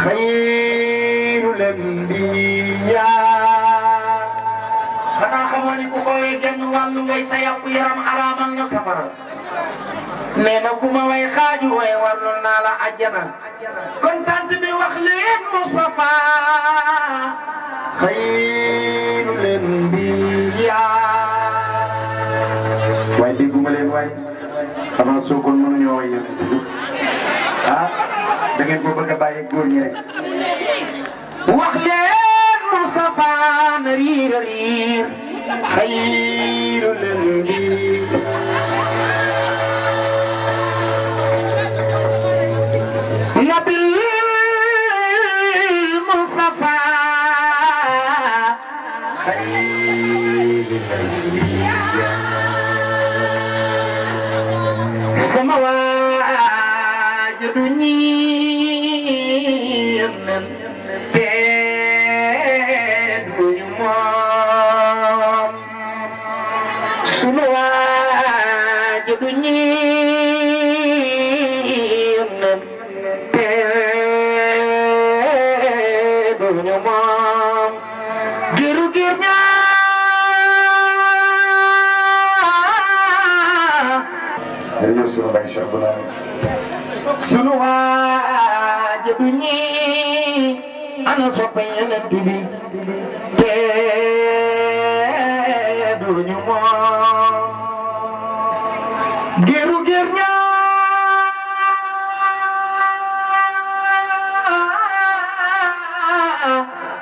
خير الأنبياء خنا خموني كوكوي جن والو وي سياب يرم حراما نسفر نينا كوما وي خاجو وي والو نالا عجنا كنتانت بي وخلين مصطفى خير الأنبياء واي دي بومالين واي خنا سوكون منو ñoo way ah da ngeen ko bëgg a bàyyi góor ñi rek wax leen Mustafa na riir riir xayrul anbiyaa nabil Mustafa xayrul anbiyaa sama waajur ñi sunu waajur ñi ana soppe Yonent bi te duñu moom géru gér ñaa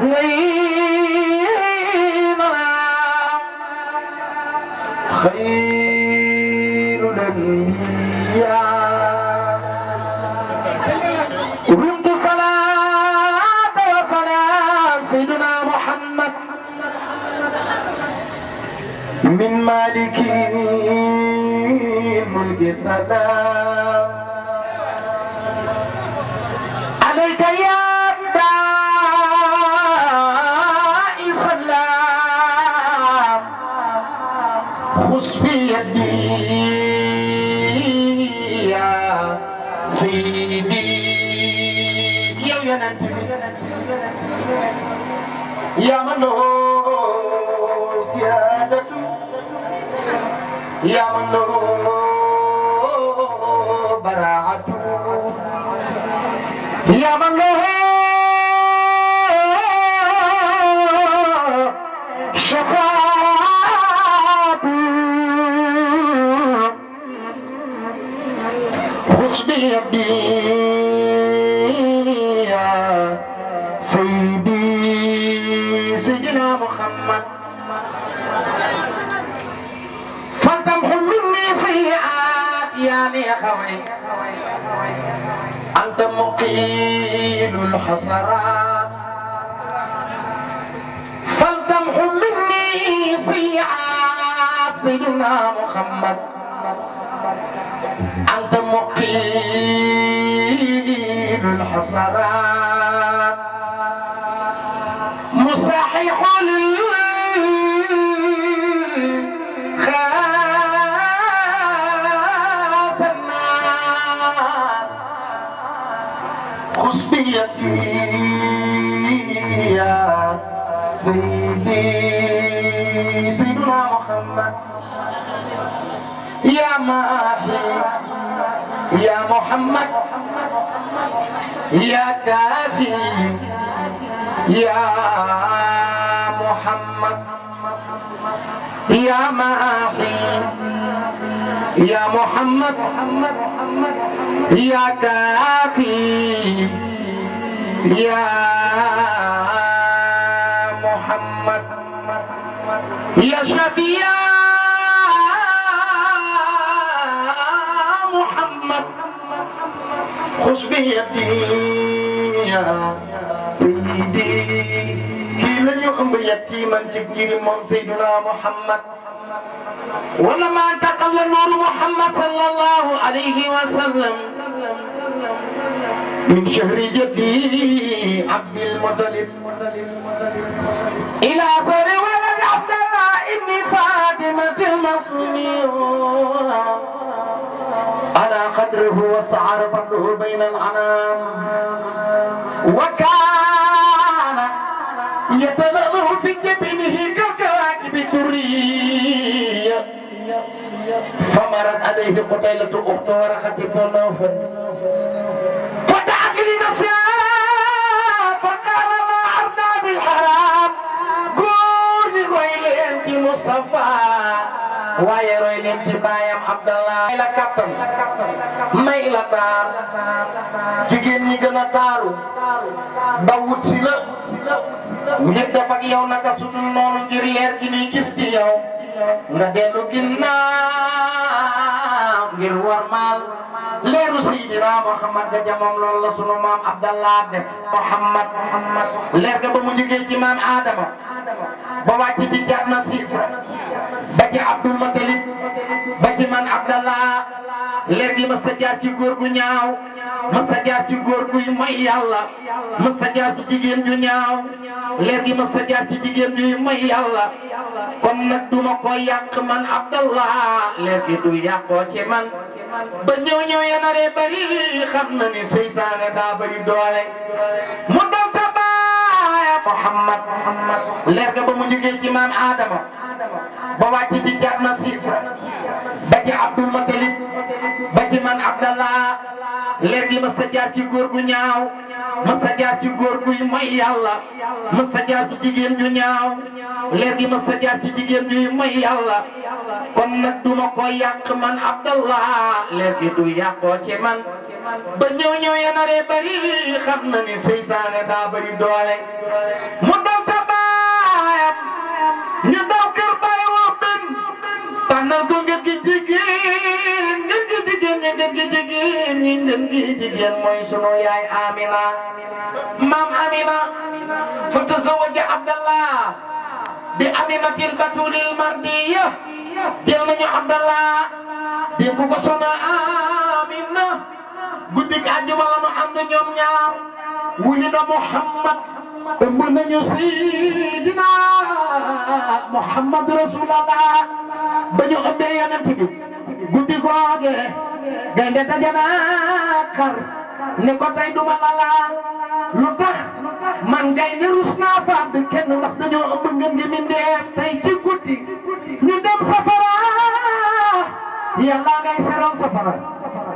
ngay mala xayrul anbiyaa رمت صلاة وسلام سيدنا محمد من مالك الملك سلام عليك يا داعي سلام خذ بيدي يا سيدي يا من له سيادة يا من له براعة يا من له شفاعة خذ بيدي سيدنا محمد فلتمحو مني سيئات يا خوي أنت مقيل الحسرات فلتمحو مني سيئات سيدنا محمد أنت مقيل الحسرات مصحح للخاس النار خذ بيدي يا سيدي سيدنا محمد يا ماحي يا محمد يا كافي يا محمد يا ماحي يا محمد يا كافي يا محمد يا شفيع محمد خذ بيدي يا سيدي كيل يوم يتيما تكير من سيدنا محمد ولما انتقل نور محمد صلى الله عليه وسلم من شهر جدي عبد المطلب إلى صار ولد عبد الله ابن فاطمة المصرية على قدره واستعار فضله بين الأنام وكان يتلألأ في جبينه كالكواكب الدرية فمرت عليه قتيلة أخت ورقة بن نوفل فتعت لنفسها فقال ما أرضى بالحرام قولي رويلي أنت مصطفى waaye roy leen ci baayam Abdallah may la kattan may la taar jigéen ñi gën a taaru ba wut si la ngir def ak yow naka sudul noonu ngir leer gi ñuy gis ci yow nga dellu ginnaaw ngir warmaal leeru Seydina Muhammad ga jamoom loolu la sunu maam Abdallah def Muhammad leer ga ba mu jógee ci maam Adama ba wàcc ci Jarna Siisa ba ci Abdul Mutalib ba ci man Abdallah leer gi mës a jaar ci góor gu ñaaw mës a jaar ci góor guy may yàlla mës a jaar ci jigéen ju ñaaw leer gi mës a jaar ci jigéen juy may yàlla kon nag duma ko yàq man Abdallah leer gi du yàqoo ci man ba ñëw ya naree bari xam na ni seytaane daa bari doole mu doon ta baaya Muhammad leer ga ba mu jógee ci maam Adama ba wàcc ci Jarna Siisa ba ci Abdul Mutalib ba ci man Abdallah leer gi mës a jaar ci góor gu ñaaw mës a jaar ci góor guy may yàlla mës a jaar ci jigéen ju ñaaw leer gi mës a jaar ci jigéen juy may yàlla kon nag duma ko yàq man Abdallah leer gi du yàqoo ci man ba ñëw ya naree bari xam na ni seytaane daa bari doole mu daw ta baayam ñu daw kër baay woo benn tànnal ko ngeen gi jigéen ngeen gi jigéen mooy sunu yaay Amina maam Amina fa tazawaja Abdallah bi Aminatil Batulil Mardiya jël nañu Abdallah di ko ko sona Amina guddi gi àjjuma la ñu ànd ñoom ñaar wuli na Muhammad ëmb nañu Seydina Muhammad Rasulullah ba ñu ëmbee yonent bi guddi googe gaynde dajana xar ne ko tey duma la laal lu tax man gaynde rus naa faam bi kenn ndax dañoo ëmb ngeen ngi mindeef tey ci guddi ñu dem safara yàlla ngay seral safara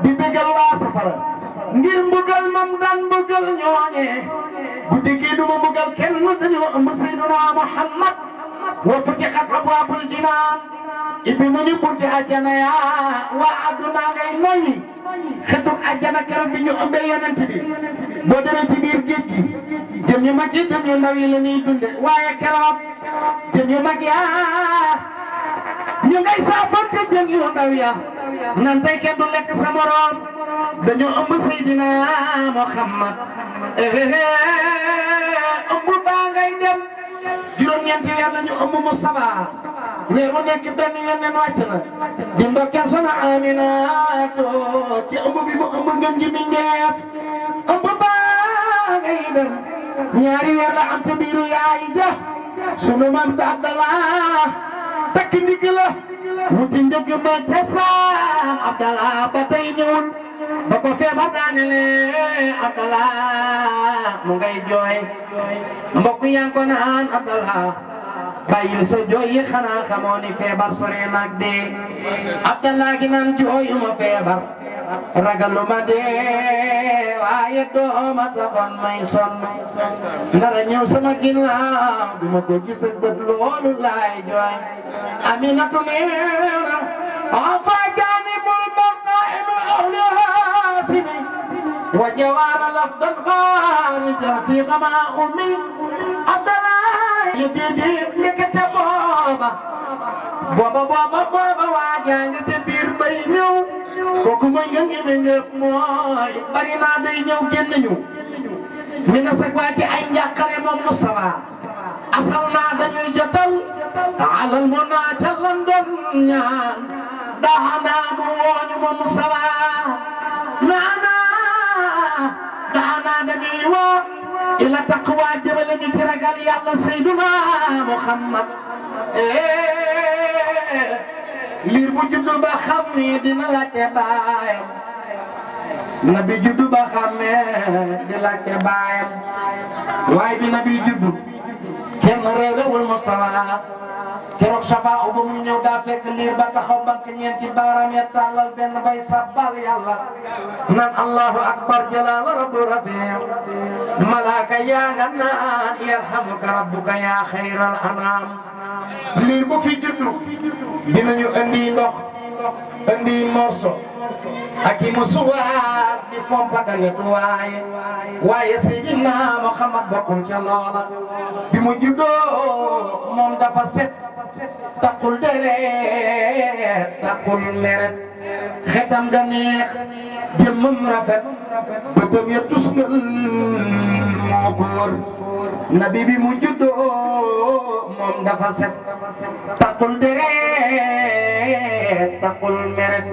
di bégal waa safara ngir mbugal mam daan mbugal ñooñe guddi gi duma mbugal kenn dañoo ëmb Seydina Muhammad wa futixat abwaabul jinaan ibi nañu bunti àjjana ya waa adduna ngay noyyi xetuk àjjana keroog bi ñu ëmbee yonent bi boo demee ci biir géej gi jëm yu mag yi jëm yu ndaw yi la ñuy dunde waaye keroog jëm yu mag ya ñu ngay saafante jëm yu ndaw ya nan tey kenn du lekk sa morom dañoo ëmb Seydina Muhammad ëmb baa ngay dem juróom-ñeenti weer la ñu ëmb mu saba weer wu nekk benn yónneen wàcc na di ndokkeel soxna Aminaatu ci ëmb bi mu ëmb ngeen ji mindeef ëmb baa ngay dem ñaari weer la am ca biiru yaay ja sunu maam da Abdallah takk ndigg la wuti njëgg ma ca saam Abdallah ba tey ñëwul ba ko feebar daanele Abdallah mu ngay jooy mbokk yaa ngi ko naan Abdallah bàyyil sa jooy yi xanaa xamoo ni feebar sore nag dee Abdallah gi naan jooyuma feebar ragaluma dee waaye dooma taxoon may sonn ndara ñëw sama ginnaaw duma ko gis ak bët loolu laay jooy Aminatu neena afa janibul maqaim ahli hasimi wa jawara lafdan kharija fi qama ummi Abdallah yeddi nekkate booba waajaa nga te biir bay ñëw kooku mooy nga ngi def mooy bari naa day ñëw génn ñu na sag waati ay njàqare moom Mustafa asal naa dañuy jotal alal mu naa ca London ñaan daanaa mu wooñu moom Mustafa daanaa dañuy woo ila taqwa jëbale ñu ci ragal yàlla Seyduna Muhammad liir bu juddu ba xam ni dina laajte baayam nabi juddu ba xamee di laajte baayam waaye bi nabi juddu kenn réewlewul Mustafa keroog Safa ba mu ñëw daa fekk liir ba taxaw bank ñeenti baaraam ya tàllal benn bay sabbal yàlla naan Allahu akbar jalaala rabbu rafiq malaaka yaa nga naan yarhamuka rabbuka yaa xayral anaam liir bu fi juddu dinañu andi ndox andi morso ak i musuwaar di fompatale waaye Seydina Muhammad bokkul ca loola bi mu juddoo moom dafa set taqul deret taqul meret xetam ga neex jëmmam rafet bëtam ya tusngal moo ko wër nabi bi mu juddoo moom dafa set taqul deret taqul meret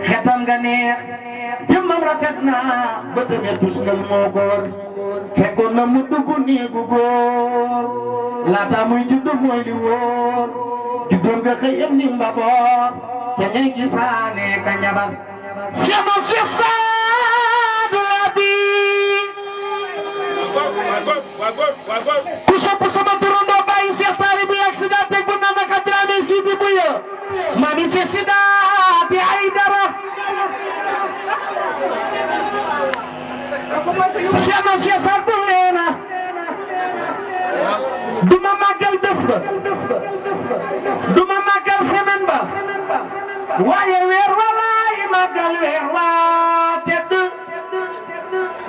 xetam ga neex jëmmam rafet na bëtam ya tusngal moo ko wër fekkoon na mu dugg néegu góor laata muy juddu mooy li wóor juddoon nga xëy am ni mbaboor ca ñay gisaane ka ñabal sama Saadu Labi ku sopp sama turandoo bàyyi Cheikh Tali bi accident teg bu naan ak Dramé si bi bu ya mami Cheikh Sida bi ay dara sama Cheikh Saadu neena duma màggal bés ba duma màggal semaine ba waaye weer walaay màggal weer waa tedd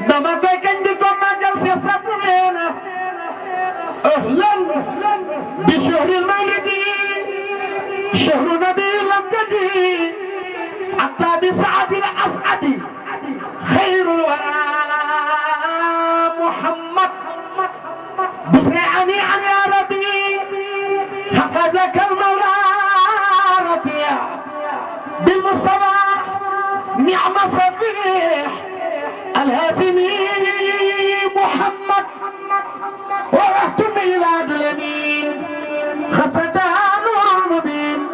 dama koy kañ di ko màggal Cheikh Saadu neena ahlan bi shahril mawlidi shahru nabil amjadi hatta bi saadil asadi khairul wara Muhammad بسرعني عن يا ربي حفظك المولى رفيع بالمصطفى نعم صفيح الهاشمي محمد ورحت ميلاد اليمين خصتها نور مبين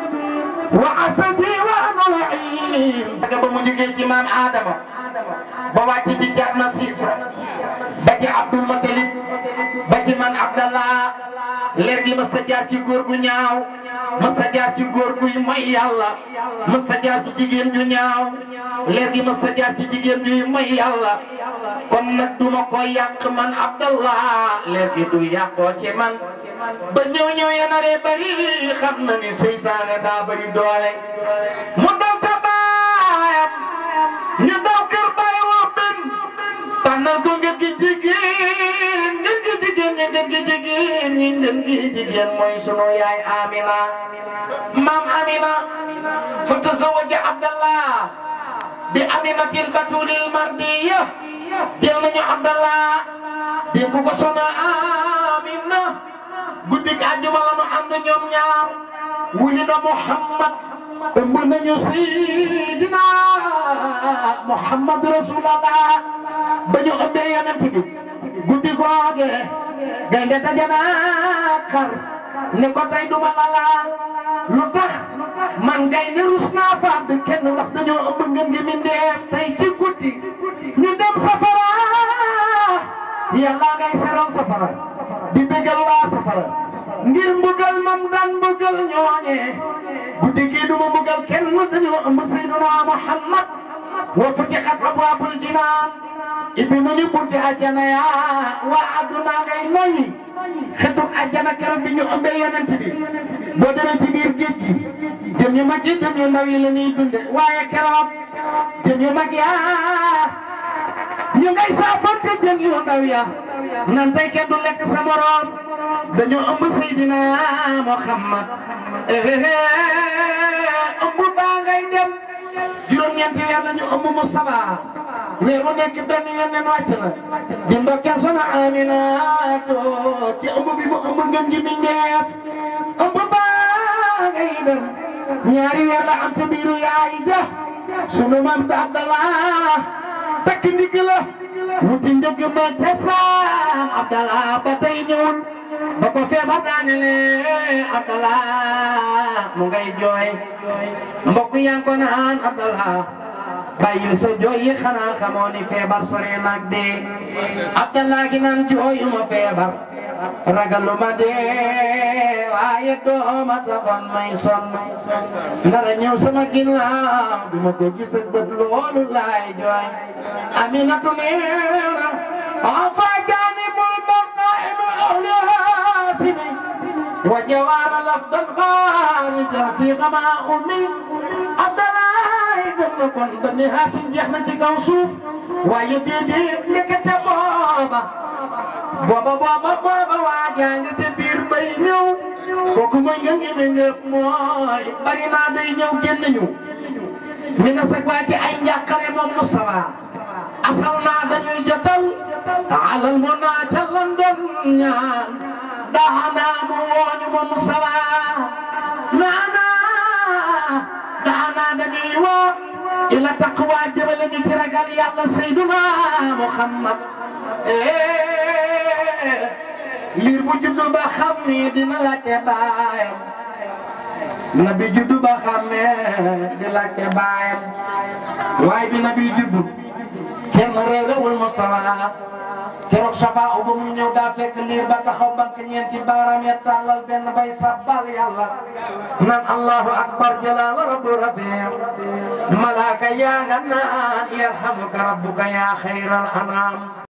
وعتدي وانا لعين بمجيء الامام ادم بواتي جات مسيسا بجي عبد المطلب baci man Abdallah leer gi mës a jaar ci góor gu ñaaw mës a jaar ci góor guy moy yàlla mës a jaar ci jigéen ju ñaaw leer gi mës a jaar ci jigéen juy moy yàlla kon nag duma ko yàq man Abdallah leer gi du yàqoo ci man ba ñëw ya naree bari xam na ni seytaane daa bari doole mu daw ta baayam ñu daw kër baay woo ben tànnal ko ngeen gi jigéen ngeen gi jigéen mooy sunu yaay Amina maam Amina fa tazawaja Abdallah bi Aminatil Batulil Mardiya jël nañu Abdallah di ko ko sona Amina guddi gi àjjuma la ñu ànd ñoom ñaar ولد محمد ابن سيدنا محمد رسول الله بنيو أمبي ينتبه guddi googe gaynde dajana xar ne ko tey duma la laal lu tax man gaynde rus naa faam bi kenn ndax dañoo ëmb ngeen ngi mindeef tey ci guddi ñu dem safara yàlla ngay seral safara di bégal waa safara ngir mbugal mam daan mbugal ñooñe guddi gi duma mbugal kenn dañoo ëmb Seydina Muhammad wa futixat abwaabul jinaan ibi nañu bunti àjjana ya waa adduna ngay noyyi xetuk àjjana keroog bi ñu ëmbee yonent bi boo demee ci biir géej gi jëm yu mag yi jëm yu ndaw yi la ñuy dunde waaye keroog jëm yu mag ya ñu ngay saafante jëm yu ndaw ya nan tey kenn du lekk sa morom dañu ëmb Seydina Muhammad ëmb baa ngay dem juróom-ñeenti weer la ñu ëmb Mustafa weer wu nekk benn yonent wàcc na di ndokkeel Soxna Aminatu ci ëmb bi mu ëmb ngeen ji mindeef ëmb baa ngay dem ñaari weer la am ci biiru yaay ja sunu maam da Abdallah takk ndigg la wuti njëg ma ca saam Abdallah ba tey ñëwul ba ko feebar daanele Abdallah mu ngay jooy mbokk yaa ngi ko naan Abdallah bàyyil sa jooy yi xanaa xamoo ni feebar sore nag dee Abdallah gi naan jooyuma feebar ragaluma dee waaye dooma taxoon may sonn ndara ñëw sama ginnaaw duma ko gis ak bët loolu laay jooy Aminatu neena afa janibul maqaim ahli hasimi wa jawara lafdan xaarija fi xama ummi Abdallah dem na kon Bani Haasim jeex na ci kaw suuf waaye déedéet nekkate booba waa jàng te biir bay ñëw kooku mooy ngeen ngi mindeef mooy bari naa day ñëw génn ñu mi nga sag waati ay njàqare moom Mustafa asal naa dañuy jotal alal mu naa ca London ñaan daanaa mu wooñu moom Mustafa daanaa dañuy woo ila taqwa jëmale ñu ci ragal yàlla Seydina Muhammad liir bu juddu ba xam ni dina laajte baayam nabi juddu ba xamee di laajte baayam waaye bi nabi juddu kenn réewlewul Mustafa keroog Safa ba mu ñëw daa fekk liir ba taxaw bank ñeenti baaraam ya tàllal benn bay sabbal yàlla naan Allahu akbar jalaala rabbu rafiq malaaka yaa nga naan yarhamuka rabbuka yaa xayral anaam